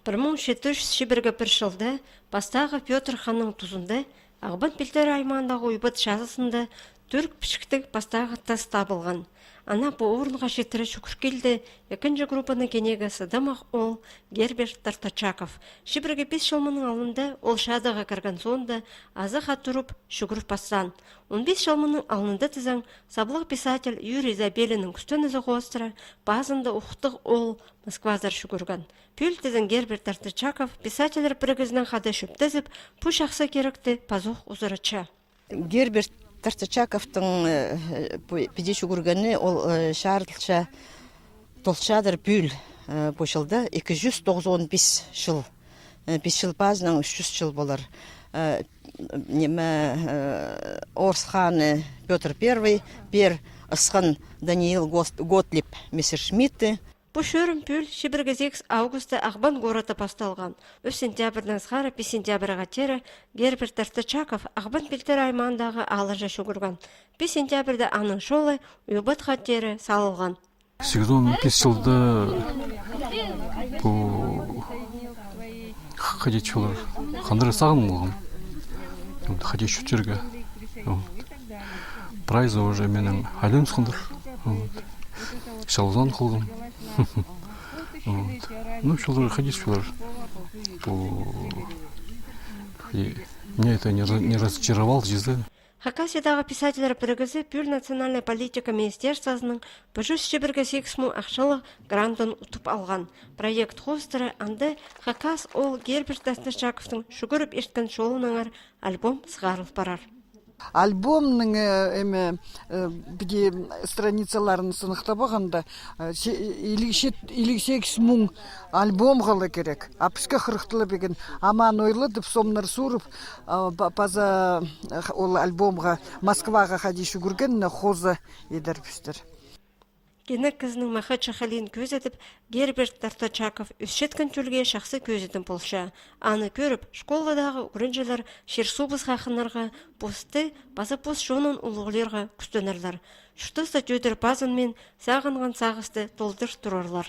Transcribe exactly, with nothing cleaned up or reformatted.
Пір муң читі чӱс чибіргі пір чылда пастағы Пётр ханның тузында Ағбан пилтірі аймаандағы Уйбат чазызында тӱрк пічіктіг пастағы тас табылған. Ана пу орынға читіре чӱгӱр килді ікінҷі группаның кенегі сыдамах оол Герберт Тартачаков. Чибіргі пис чыл мының алнында ол чаадағы кірген соонда азых ат урып чӱгӱр пасчаң. Он пис чыл мының алнында тізең, саблығ писатель Юрий Забелиннің кӱстенізі хоостыра пазында ухтығ оол Москвазар чӱгӱрген. Пӱӱл тізең Герберт Тартачаков писательлер пірігізінең хада чӧптезіп, пу чахсы киректі пазох узаратча. Герберт Тартачаковтың, э, пу-, піди чӱгӱргені ол, э, чарылча, толчадыр пӱӱл, э, пу чылда ікі чӱс тоғызон пис чыл. Э, пис чыл пазынаң ӱс чӱс чыл полар. Э, ниме, э, орыс ханы Пётр Первый пеер ысхан Даниил Гос-, Готлиб Мессершмитті. Пу чӧрім пӱӱл чибіргі сигіс августта Ағбан городта пасталған. Ӱс сентябрьдең сығара пис сентябрьға теере Герберт Тартачаков Ағбан пилтірі аймаандағы аалларҷа чӱгӱрген. Пис сентябрьде аның чолы Уйбатха теере салылған. Сигізон пис чылда пу х-, хайди чӧрер, хандыра сағын полғам. Вот, хайди чӧрерге. Вот. Прайзы уже менің айланысхандыр. Вот. Чалғызаан халғам. Вот. Ну, чӧрер, хайди чӧрер. Пу, хайди, меня это не раз-, не разочаровало, честно. Хакасиядағы писательлер пірігізі пӱӱл национальнай политика министерствозының пір чӱс чибіргі сигіс муң ахчалығ грантын утып алған. Проект хоостыра анда хакас оол Герберт Тартачаковтың чӱгӱріп ирткен чолынаңар альбом сығарыл парар. Альбомның, э, эме, э, піди страницаларын сыныхтап алғанда, э, се-, илиг чет-, илиг сигіс муң альбомға ла кирек. А піске хырыхтығ ла пигін. Амаан ойладып, сомнар суурып, а, па-, паза, э, ол альбомға Москваға хайди чӱгӱргеніне хоза идербістер. Кенек кізінің махачы халиин кӧзідіп, Герберт Тартачаков ӧсчеткен тӧлге чахсы кӧзідім полча. Аны кӧріп, школадағы ӱгренҷілер чир-суубысха хынарға, посты паза пос чонын улуғлирға кӱстенерлер. Чуртаста тӧдір пазынмин сағынған сағысты толдыр турарлар.